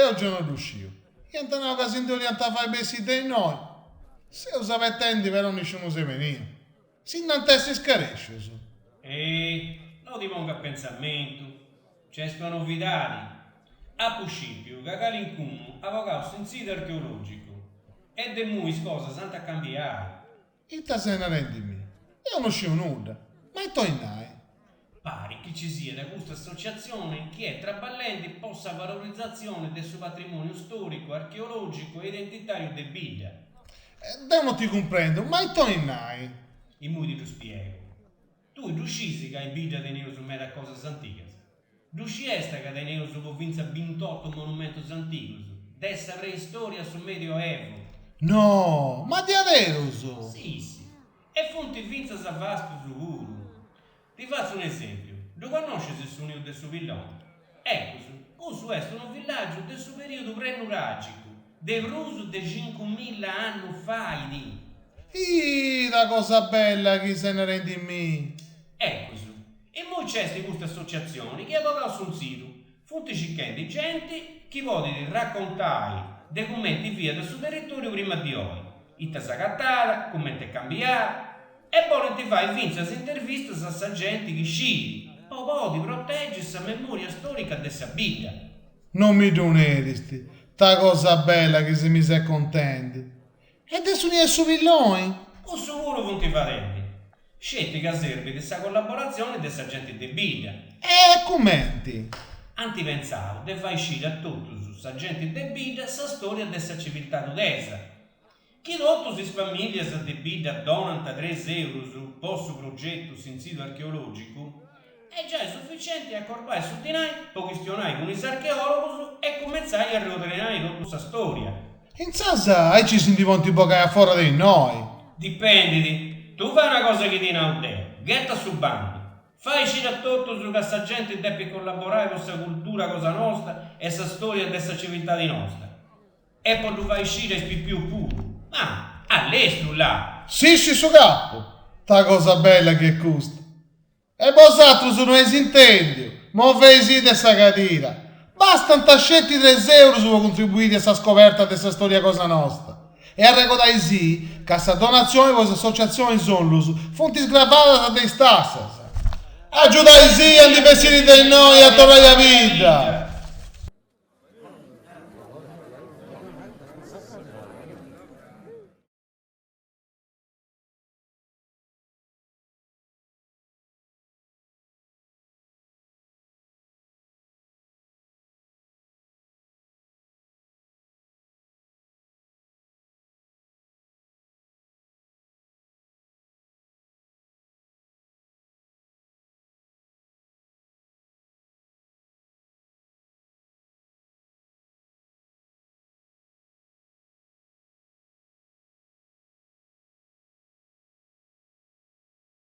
Deu giai no ddu sciu. Iant nau ca si ndi 'oliant fai bessiri de innoi. Seus abetendi però nisciunus est beniu. Si nd'ant essi scarèscius. E no ti pongas pentzamentu, nc'est una novidadi. Apu scìpiu ca calincunu at bogau s'intzidu archeològicu e de immoi is cosas ant a cambiai. Ita ses narendi-mì? Deu no sciu nudda. Ma ita 'olit nai? Parit chi ci siat custa associatzioni chi est traballendi po sa valorizatzioni de su patrimoniu storicu, archeologicu e identitariu de bidda. Deu no ti cumprendu, ma ita 'olit nai? Immoi ti ddu spiegu. Tui ddu scis ca in bidda teneus meda cosas antigas. Ddu sciesta ca teneus po fintzas bintotu monumentus antigus, de sa preistoria a su medioevu. No, ma diaderus? Sissi, e funt fintzas vastus puru. Ti fatzu un'esempiu, ddu connoscis su Niu de su Pilloni? Ecus, cussu est unu villàgiu de su perìodu prenuràgicu, de prus de cincumilla annus fait. Ita cosa bella chi ses narendi-mì! Ecus, immoi nc'est custa associatzioni chi at bogau su intzidu, funt circhendi genti chi podit racontai de cumenti fiat su territoriu prima di oi, ita s'agatat, cumenti est cambiau, e bolint fai fintzas intervistas a sa genti chi scit, po podi protegi sa memoria storica de sa bidda. Non mi ddu nerist, 'ta cosa bella chi si mi ses contendi! E de su Niu 'e su Pilloni? Cussu puru funt fadendi. Sceti ca serbit sa collaboratzioni de sa genti de bidda. E cumenti? Ant pentzau de fai sciri a totus sa genti de bidda sa storia de sa civiltadi udesa. Chi totus is famìlias de bidda donant tres eurus po su progetu S'intzidu archeològicu, est giai suficienti a acorpai su dinai po chistionai cun is archeòlogus e cumentzai a riordinai totu sa stòria. Intzas aici si ndi podint bogai a fora de innoi. Dipendit. Tui fai una cosa chi ti nau deu, gheta su bandu. Fai sciri a totus ca sa genti depit collaborai po sa cultura cosa nosta e sa stòria de sa civiltadi nosta. E po ddu fai sciri a is pipius puru. Ma, a lestru là! Sissi su capu! Ta cosa bella chi est custa! E bosatrus no eis intendiu, moveisì de sa cadira! Bastant sceti tres eurus po contribuiri a sa scoberta de sa storia cosa nosta. E arregodaisì ca sa donatzioni po is associatzionis onlus funt sgravadas de is tassas. Agiudaisì a ndi bessiri de innoi e a torrai a bidda!